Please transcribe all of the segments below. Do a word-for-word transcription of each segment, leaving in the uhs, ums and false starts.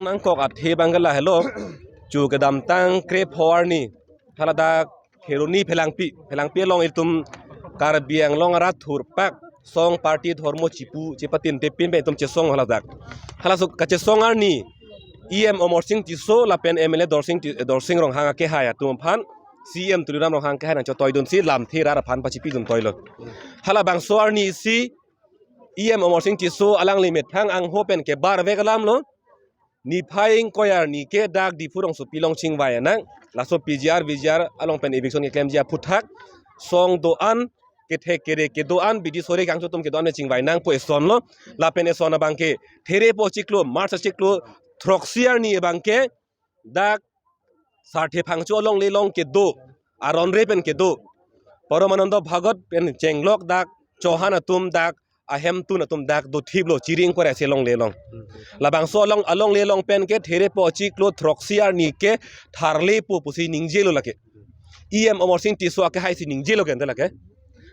Nangkok athe abang ke lahelo, chu kedamtang krepho arni, haladak Kheroni Phelangpi, Phelangpi along itum Karbi Anglong arat thurpak song party dhormo chipu chepatinte pinpen itum chesong haladak. Halaso kachesong arni E M Amarsing Tisso lapen M L A Dorsing Ti-, Dorsing Ronghang akehai atum aphan C E M Tuliram Ronghang akehai nangchotoidunsi lamthe rat aphan pachipidun toilo. Halabangso arni isi E M Amarsing Tisso alangli methang angho pen kebarvek alamlo. Niphai ingkoi arni ke dak Diphu rongsopi along chingvai nang. Laso P G R, V G R along pen eviction keklemji aphuthak, song do-an, kethek kere kedo-an, bidi sore kangcho atum kedo-an chingvai nangpo, esonlo. Lapen eson abang ke therepo achiklo, March achiklo throksi arni abang ke dak Sarthe Phangcho alongle along kedo, aron re pen kedo, Paramananda Bhagat pen chenglok dak Chauhan atum dak ahemtun atum dak dothiplo, Chiri ingkoi ra isi alongle along. Labangso along, alongle along pen ke therepo achiklo throksi arni ke tharlepo pusi ningjelo lake. E M Amarsing Tisso akehai si ningjelo ke ante lake.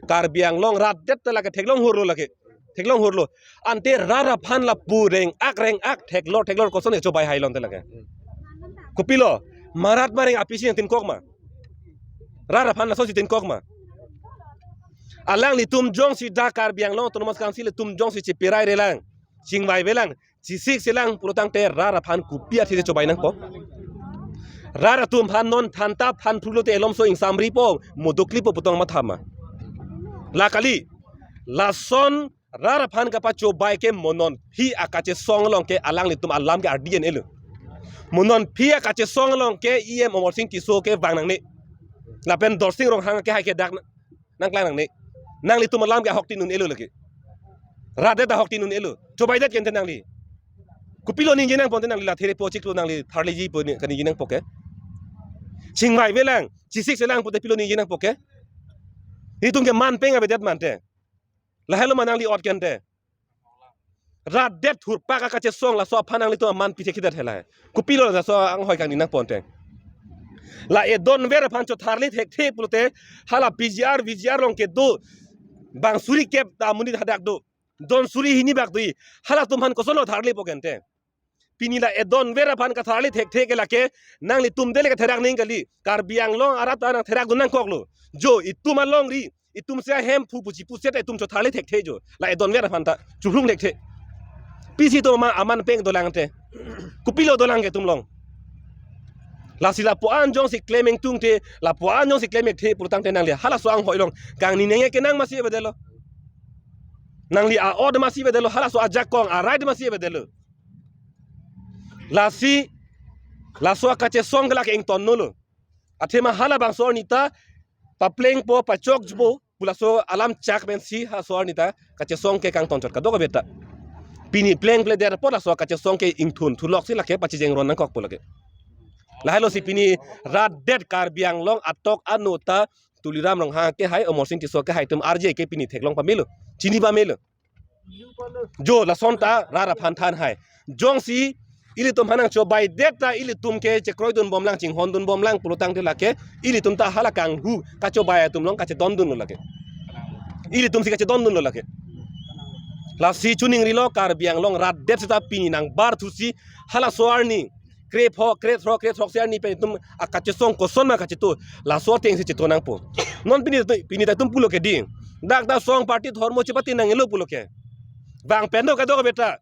Karbi Anglong rat det ta lake theklong hurlo lake. Theklong hurlo. Ante rat aphan lapu reng-ak reng-ak theklor theklor koson chobai hailo ante lake. Kopilo, marat mareng apisi nangtinkok ma? Rat aphan lasonsi tinkok ma? Alanglitum jongsi dak Karbi Anglong Autonomous Council atum jongsi chepirai relang, chingvai velang, chesik selang pulotangte rat aphan kopi athe chobai nangpo? Rat atum aphan non thantap thanphrulote elomso ingsamripo, modoklipo putong mathama. La kali, lason rat aphan kapachobai ke mo nonphi akachesong along ke alanglitum alam ke ardi en-elo. Mo nonphi akachesong along ke E M Amarsing Tisso ke vang nangne. Lapen Dorsing Ronghang akehai ke dak nangklang nangne. Nanglitum alam ke ahoktin un-elo lake. Rat det ahoktin un-elo. Chobaidet ke ante nangli. Kopilo ningje nangpo ante nangli la therepo achiklo nangli tharleji pu ni kaningje nangpo ke? Chingvai velang, chesik selang pute pilo ningje nangpo ke? Itum ke man peng avedet ma ante. Lahelo ma nangli ot ke ante. Rat det thurpak akachesong laso aphan nanglitum aman pithekthe det hela. Kopilo laso anghoi kangni nangpo ante? La edonver aphan chotharle thekthe pulote hala P G R, V G R along kedo bang suri kep ta amonit hadak do. Don suri hini bak do-i. Halatum aphan kosonlo tharlepo ke ante? Pini la edonver aphan katharle thekthe ke lake nanglitum dele katherak ning kali. Karbi Anglong arat ta nangtherakdun nangkoklo. Jo itum alongri, itum si ahemphu pusi pusi ta itum chotharle thekthe jo. La edonver aphan ta churung thekthe. Pisi itum ama aman peng dolang ante? Kopilo dolang ke itum along? Lasi lapu-an jongsi klem ingtungte, lapu-an jongsi klem ingthe pulotangte nangli halaso anghoi along kangni nangji ke nang masi avedetlo. Nangli a-ot masi avedetlo, halaso ajakong a-right masi avedetlo. Lasi, laso akachesong ke lake ingtonnolo. Athema halabangso arni ta paplengpo, pachokpo pu laso alam chak pensi halaso arni ta kachesong ke kangtonchot kadokave ta. Pini plengple det apot laso kachesong ke ingthunthuloksi lake pachijeng ron nangkokpo lake. Lahelo si pini rat det Karbi Anglong atok ano ta Tuliram Ronghang akehai, Amarsing Tisso akehai atum arje ke pini theklong pamelo, chini pamelo. Jo lason ta rat aphan than hai. Jongsi ilitum aphan nangchobaidet ta ilitum ke chekroidunbomlang, chinghondunbomlang pulotangte lake ilitum ta hala kanghu kachobai atum along kachedondunlo lake. Ilitum si kachedondunlo lake. Lasi choningrilo Karbi Anglong rat det seta pini nangbar thusi halaso arni krepho, krethro, krethroksi arni pen itum akachesong koson ma kacheto, laso atengsi cheto nangpo. Non pini, pini ta itum pulo ke ding. Dak ta song party dhormo chepati nangjilo pulo ke. Bang pen do kadokave ta.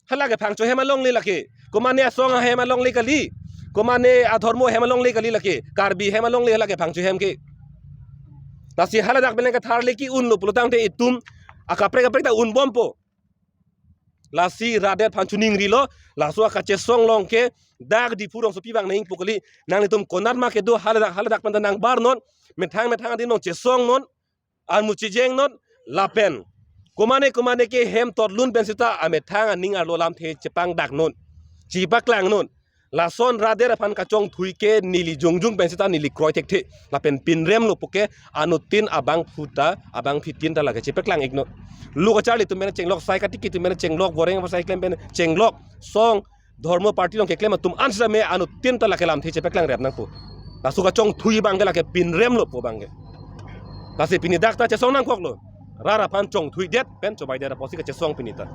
Hala ke Phangcho ahem alongle lake. Komane asong ahem alongle kali. Komane adhormo ahem alongle kali lake. Karbi ahem alongle hala ke Phangcho ahem ke. Lasi haladak pen katharle ke unlo pulotangte itum akaprek kaprek ta unbompo. Lasi rat det aphan choningrilo, laso akachesong along ke dak Diphu rongsopi bang nangpo kali, nanglitum konat ma kedo haladak, haladak pen ta nangbar non, methang methang adin nangchesong non, anmu chijeng non, lapen komane komane ke hem totlun pen seta amethang aning arlo lamthe chepangdak non, chepaklang non. Lason rat det aphan kachongthui ke neli jongjung pen seta neli kroi thekthe. Lapen pinremlo puke anuttin abangphu ta, abangphitin ta lake chepaklang iknon. Lo kacharli atum pen chenglok, sai katiki atum pen chenglok, boreng apa sai klem pen chenglok, song, dhormo party along keklem atum an seta me anuttin ta lake lamthe chepaklang rep nangpo. Laso kachongthui abang ke lake pinremlo pu abang ke. Lasi pini dak ta chesong nangkoklo. Rat aphan chongthuidet pen chobaidet apotsi kachesong pini ta.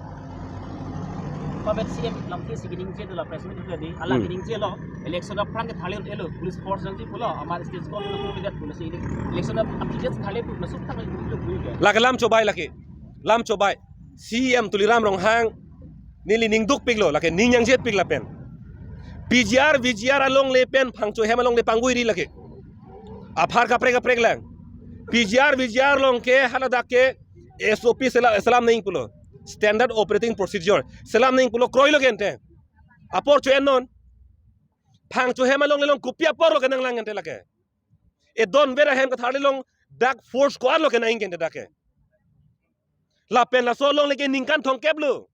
Abet C M lamthe si kaningje do la press meet hadi, hala Hmm. kaningje lo, election aphrang ke tharle elo, police force nangji pulo, amar state ko na ko bidat pulo si election aphi jet tharle pulo, suk tharle pulo pulo ke. Lake lam chobai lake. Lam chobai. C M Tuliram Ronghang neli ning dukpiklo, lake ning nangjetpik lapen. P G R, V G R alongle pen Phangcho hem alongle pangguiri lake. Apar kaprek kaprek lang. P G R, V G R along ke haladak ke S O P sela-, selam nangji pulo. Standard Operating Procedure. Selam nangji pulo kroilo kente. Apor cho-en non. Phangcho hem alongle along kopi apor lo kenanglang kente lake. Edon bera hem katharle along dak force ko-an lo kenangji kente dak ke. Lapen laso alongle ke ningkan thomkep lo.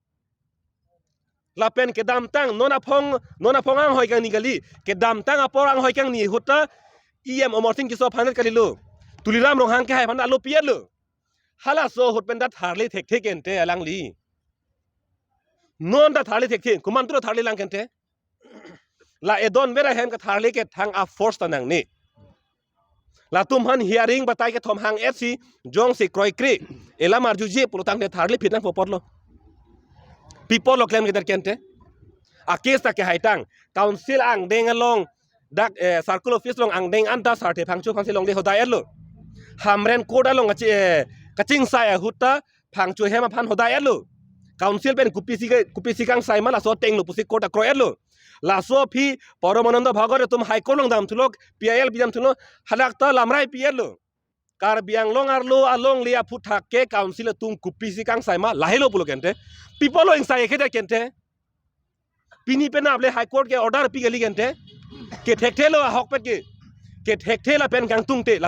Lapen kedamtang non aphong, non aphong anghoi kangni kali. Kedamtang apor anghoi kangni ahut ta E M Amarsing Tisso aphan kalilo. Tuliram Ronghang ke hai aphan alo pi-etlo. Halaso ahut pen ta tharle thekthe kente alangli. Non ta tharle thekthe, komantu tharle lang kente. La edon bera hem katharle ke thang a force ta nangne. Latum aphan hearing batai kethom hang-et si jongsi kroikre. Elam arjuje pulo tangte tharle phit nangpo apotlo. Pi apotlo klem keter kente. A case ta ke haitang. Council angdeng along dak, eh, circle office along angdeng anta sarthe Phangcho aphansi longle hodai-etlo. Hamren court along kachi-, eh, kachingsai ahut ta Phangcho hem aphan hodai-etlo. Council pen kopisi ke, kopisi kangsai ma laso ateng lo pusi court akro-etlo. Laso aphi Paramananda Bhagwat atum High Court along damthulo, P I L pidamthulo, hadak ta lamrai pi-etlo. Karbi Anglong arlo alongle aphuthak ke council atum kopisi kangsai ma lahelo pulo kente. Pi apotlo ingsai keter kente. Pini penap le High Court ke order pi kali kente. Kethekthelo ahokpet ke. Kethekthelo pen kangtungte.